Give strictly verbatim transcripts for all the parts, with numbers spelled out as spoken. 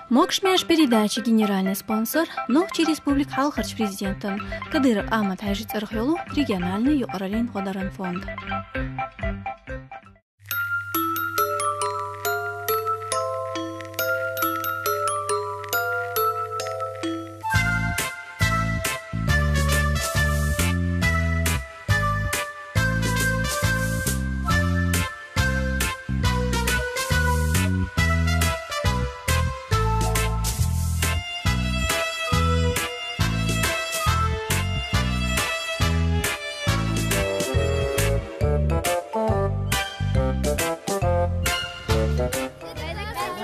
Могуш-маьрша передачан генеральный спонсор — Нохчийн Республикан хьалхарча президентан Кадыров Ахьмад-Хьаьжин цӀерагӀа йолу региональный юкъараллин гӀодаран фонд.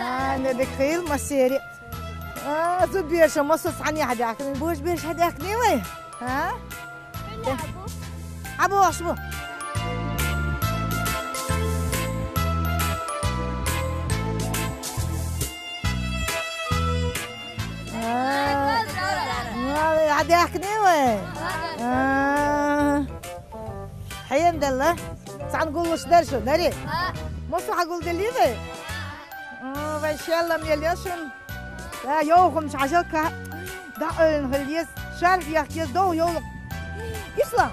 А, дика хийла, массери. А, зуда бераш, массо а цхьаьна хьадаьхкина. Божа бераш хьадаьхкиний вай? А? Хьабохуш бу. А, хьадаьхкиний вай? А. Хьенан делла? Цхьаьна гуллуш дара шу, дарий? Массо а хьагулделлий вай? А, вай шел лам елла шуна. Да, йовхамаш хьажал кхы. ДӀа Ӏуьйранна хила еза, шарф яхка еза, дов йовлакх. Ислам,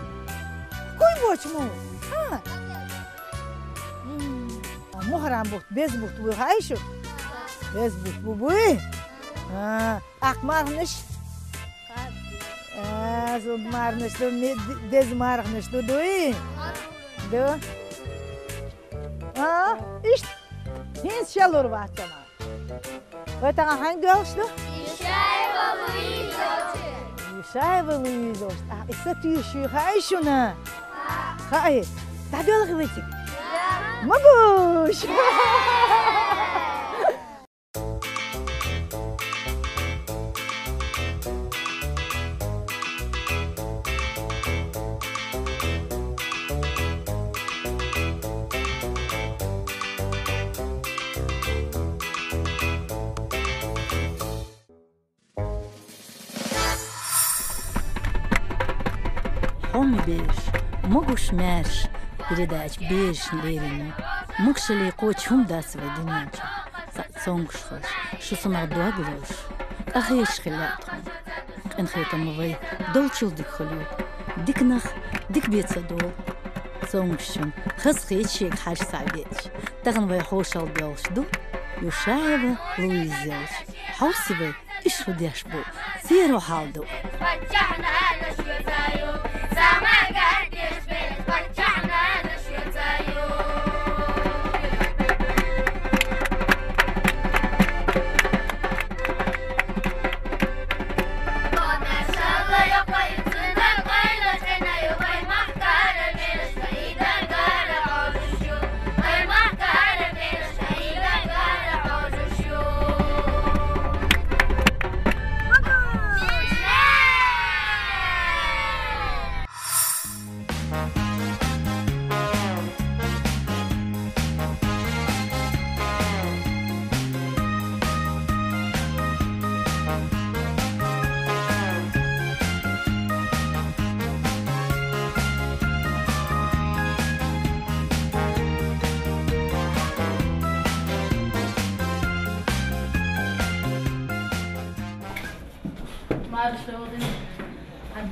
куй бочу мо? А? М, мухьарам бутт, беза бутт буй хаьий шу? Беза бутт бу буй? А, тӀаккха марханаш? А, зуда марханаш ду, ме-, д-, деза марханаш ду, дуй? Ду. А, иштта. ХӀинца шел лур вац ма. Вай тахана хьаьнга доьлхуш ду? Ишаева Луиза. Ишаева Луиза. А, и сатуьйсуш юй хаьий шуна? Хаьий. ДӀадоьлхий вай цига? Ма гуш! Хьоме бераш, могуш-маьрша передача берашна лерина. Могушалле кхочуш хӀума дац вай дуьнен чу. Цхьаъ цомгуш хилча, шу цунах дог лозуш, къахеташ хила лаьа тхуна. Къинхетам вай долчул дика хуьлийла. Дика нах дика бен ца долу. Цомгушчунна хазахета шега хьажа схьабеъча. Тахана вай хьошалгӀа доьлхуш ду Ишаева Луиза йолчу. Хьовсий вай, уьш хӀун деш бу, церан хьал ду.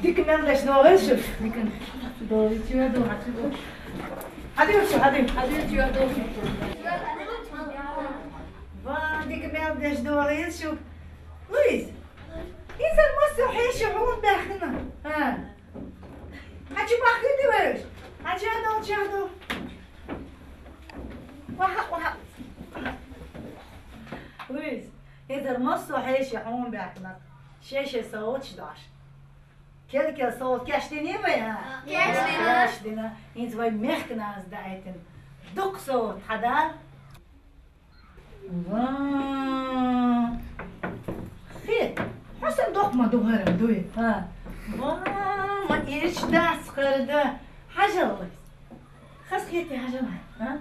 Дика мел деш догӀийла шу. Дика. ДогӀийла шу, догӀийла шу. Хьадуьйла шу, хьадуьйла. Ва, дика мел деш догӀийла шу. Луиз, иза массо а хьеший хьуна баьхкина. А. Хьан чу бахкийти вайш? Хьан чу ду, чу ду? Ваха, ваха. Луиз, иза массо а хьеший хьуна баьхкина. Шен-шен совгӀаташ дош. Кел-кел совгӀат кечдиний вай, а? Кечдина. Кечдина. ХӀинца вай мехкан нанас даийтина. Дукха совгӀат хьан дала? Ва! Хи, хьо сан доккха ма ду хӀара, дуй? А. Ва, ма ирча дац хӀара да. Хьажал вай. Хазахетий хьажал, а?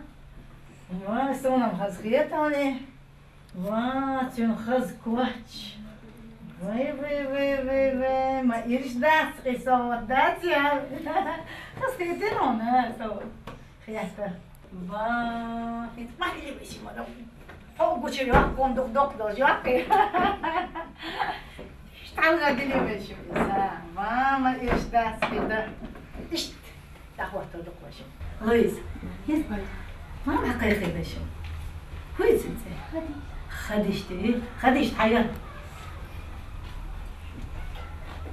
Ва, суна-м хазахетий. Ва, цуьнан хаза коч. Вай, вай, вай, вай, вай, ма ирш дац, и со вот дац, я. Хас хетен он, а, со вот. Хьята. Ба, хит ма хили беши ма дам. Хо гучи ё, кон дук дук дож ё. Шталга дили беши. Ба, ма ирш дац, хита. Ишт. Дахвар тодук беши. Луиз. Есть бай. Ма ма кай кай беши. Хуй цинце. Хадиш ти, хадиш тая.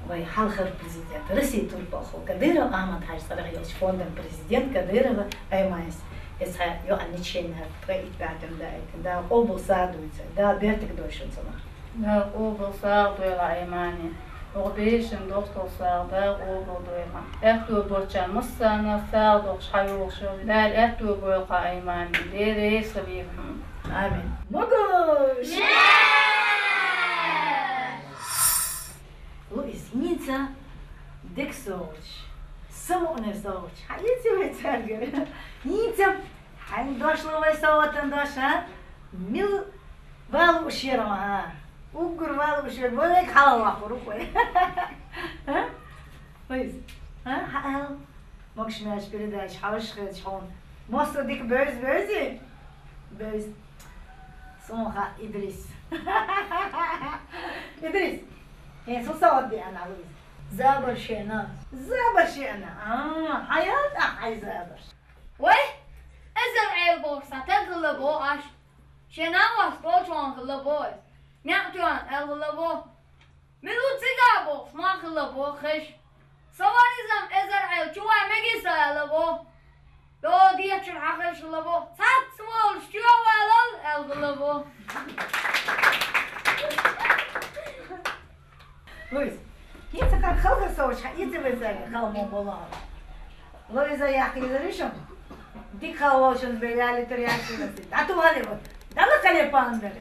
Вай, хьалхара президент, Россия турпалхо Кадыров Ахмад-Хьажи цӀерагӀа йолча фондан президент Кадырова Айманис. Эс хьа ё анничейн хьа тха ит баьтам да айта. Да, къобал сагӀа дуйца. Да, бертик дойшун цунах. Да, къобал сагӀа дойла Аймани. Ох бешин достал сагӀа, да, къобал дойла. Эхту борчан массана сагӀа дохш хьаюлш. Да, эхту бойла Аймани. Дерей сабирхун. Амин. Могуш! Луиз, хӀинца дика совгӀаташ, самукъане совгӀаташ хьаэций вай царгара? ХӀинца хьайна дошло вай совгӀатан дош, а? Мила валуш яр ма, а? Уггар валуш яр, вай вайга хьалаваккхар вай. А? Луиз, а? Хьаала. Могуш-маьрша передача хьовш хилча хьона. Моссо дика бевза, бевзий? Бевза. Сона ха Идрис. Идрис. Хьен су сават де ана, Луиз. Забар шена. Забар шена. А, хьаят а хьай забар. Вай, эзар айл бор са тагла бо аш. Шена вас бо чон хла бо. Няк чон эл хла бо. Милу цига бо, сма хла бо хеш. Саваризам эзар айл чува меги са эл бо. До диячур хахеш хла бо. Цат свол чува валал эл хла бо. Луиз, хӀинца кар халха совгӀаташ хьаэций вай царгара, хала мо бола. Луиза яхъ йизаришан. Дика хала волчун беляли туряши васи. Дату хали вот. Дала кале пандар.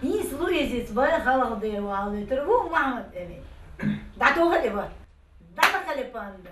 Ис Луизиц бай халах дер валли, тер ву Махмад эми. Дату хали ва. Дата хали панда.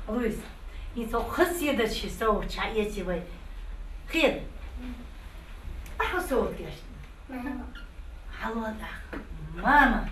Луиз, и цо хас седачи сов ча эти вай. Хеда. Ахьа совгӀат кечдина. Мама. Хьалол тӀаккха. Мама.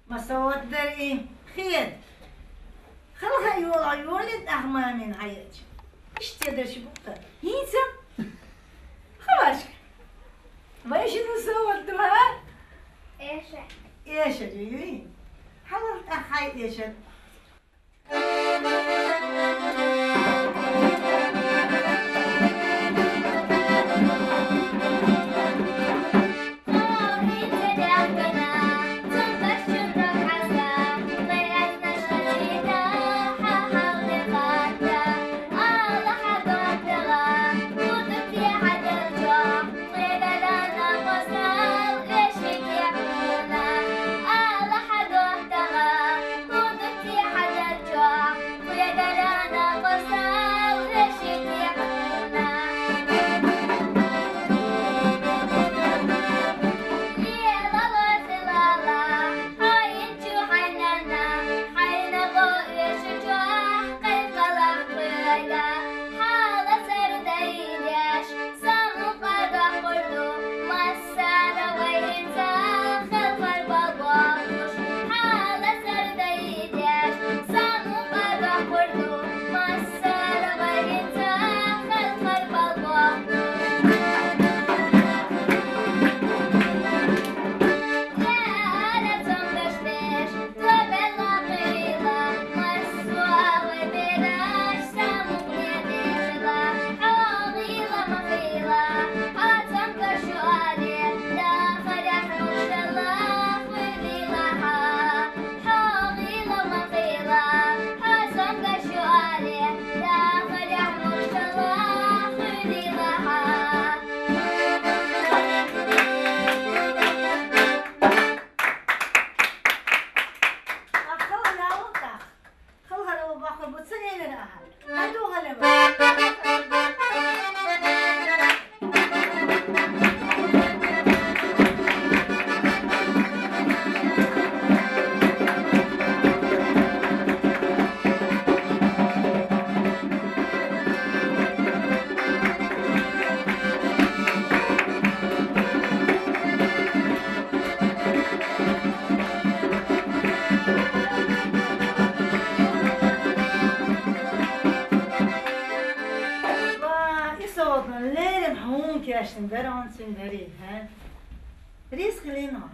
Масса совгӀат дар из, хеда. Халха йола йолин тӀаккха мамина хьаеча. Иштта дерш бу-кх. ХӀинца? Хабаршка. Вай шин совгӀат ду, хӀа? Эшар. Эшар ю, юй? Хьалол тӀаккха хьай эшар. Ва, и совгӀат лерина хьуна кечдина даронцин дари, хӀа? Ризкъ хилийна хьо.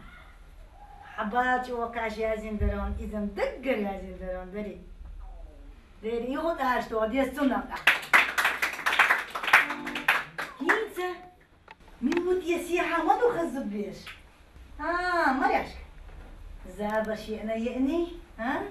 Хьа бала чӀоагӀа кхаш язйина дарон, иза даггара язйина дарон дари. Дера, юха тӀараш тоха деза цунах. ХӀинца минута я сехьа ма ду хаззуб беш. А, Марьяшка. Забарш еана еаний, а?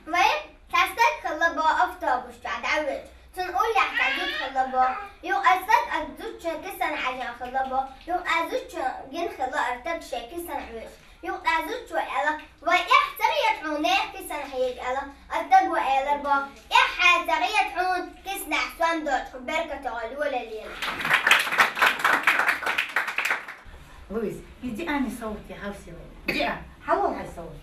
Вай, цхьа стаг хилла бо автобус чу дӀавеча. Цун уллехь цхьа зуда хилла бо. Юкъара стаг а зудчун кисана хьежа хилла бо. Юкъара зудчун гина хилла ара стаг ший кисана хьоьжуш. Юкъара зудчо аьлла: «Вай, эхь ца хета хьуна, нехан кисана хьега», — аьлла. Ара стага аьлар бо: «Эхь хьайна ца хета хьуна, киснахь сом доцуш хьо беркате гӀолла лелалела». Луиза, иди ани совгӀат я хьовсийла. Диа, хьалол хьай совгӀат.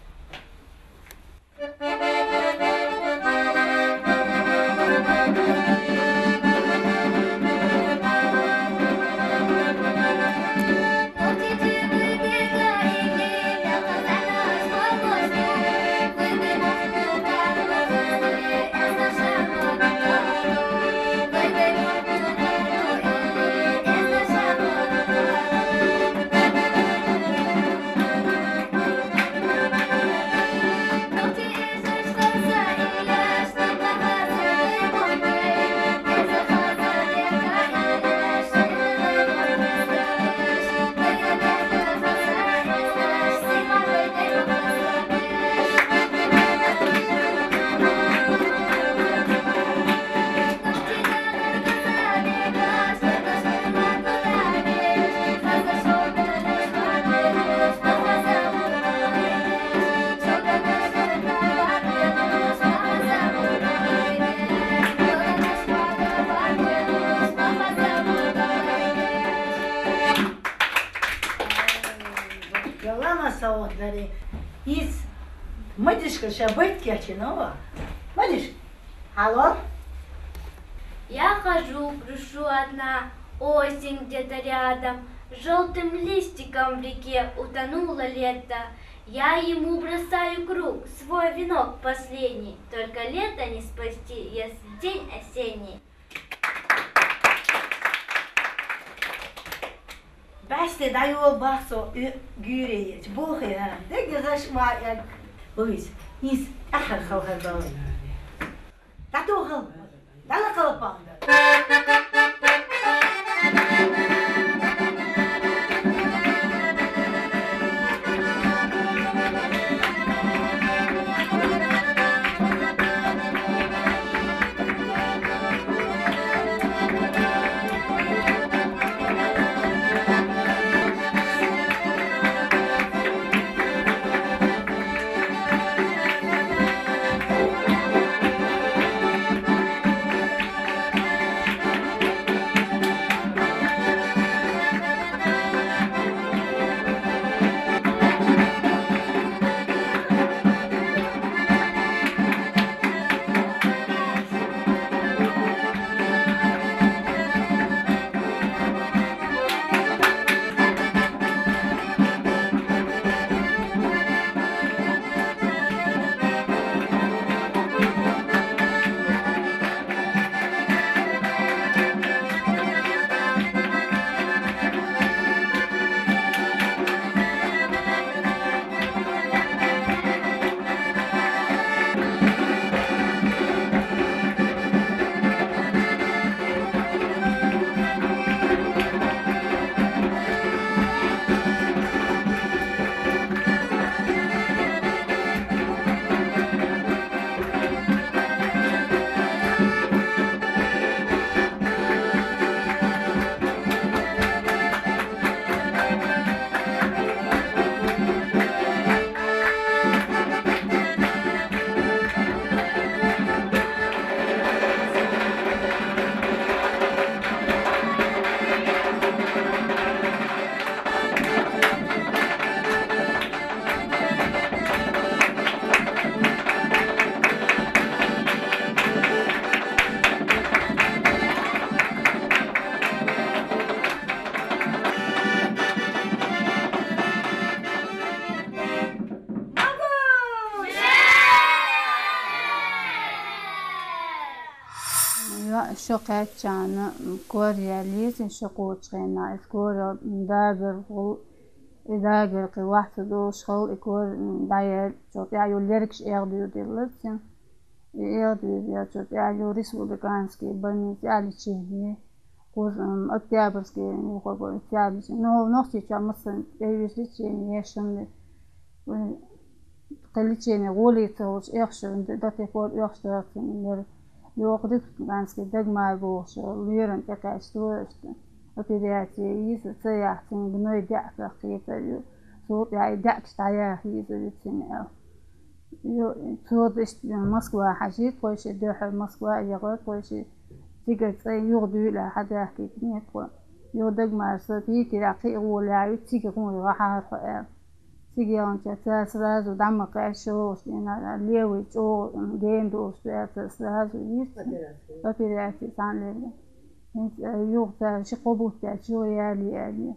Ялама савот дари. Ис мадишка ша байтки ачинова. Мадиш. Алло. Я хожу, грущу одна, осень где-то рядом, желтым листиком в реке утонуло лето. Я ему бросаю круг, свой венок последний, только лето не спасти, если день осенний. Басте даю бахсо гюреет, бохе, деги зашма як. Луис, ис ахар халхар балы. Тату хал. Дала халпанда. ЙоӀ, шо кхаьччана кора яьллийца, шо кхочу хенахь, иза кора дагар гӀул, и дагар кхин ваьхьа ца долуш хилла, и кора дӀаяьлла, цо тӀаьхьа йолу лергаш эгӀадуьйр делла цуьнан. И эгӀадуьйр яьлла, цо тӀаьхьа йолу республиканский больница тӀаьхьа лечение. Кхуза, м, Октябрьский, юха го, Октябрьский. Ну, Нохчийчохь массарна тӀе вижа лечение еш хӀума. Кхин лечение гӀоле ца хуьлуш, эхь шу, до сих пор эхь шу дац цуьнан лер. Йоху республиканский Дагмар бохуш, лерина тӀекхаьчна, операция йийца ца яхь, цуьнан гной даьӀахках кхетар ю. Цул тӀаьхьа и даьӀахкаш дӀаяха езар ю цуьнан аьлла. Ю, цо иштта Москва хьажийта тхойши, дуьххьара Москва а яхара тхойши, цигара цӀе юха дуьйла хьадаьхкийтинера тхо. Ю, Дагмар, со Питерехь кхин а гӀоле ю, цига хӀун ю, гӀахьара хьо аьлла. Цига яханча цара сразу дӀа ма кхаьчча, левый чӀогӀа гена долуш ваьлча, сразу йиц операци цхьаьна лелла. ХӀинца, э, юха цара ши-кхо бутт баьлча юха яли, яли.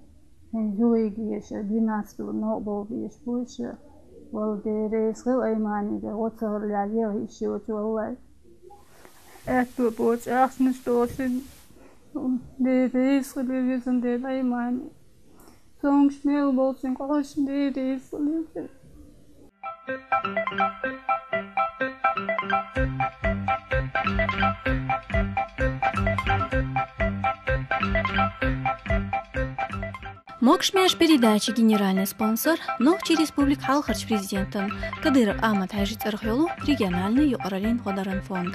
ХӀинца юхайига еша, двенадцатого новкъа бовла безаш бу ша. Валла, Дела реза хила Айманига, оццахьара лаьа яха йиш йоцу, валлахӀи. Аьтто боцу ахчанаш доцург. Дела реза хила везан Дела Аймани. Цомгуш мел болчун кхоьллина дийр дийцалийта. Могуш-маьрша передачи генеральный спонсор Нохчийн Республикан хьалхарчу президентан Кадыров Ахьмад-Хьаьжин цӀарах йолу региональный юкъараллин гӀодаран фонд.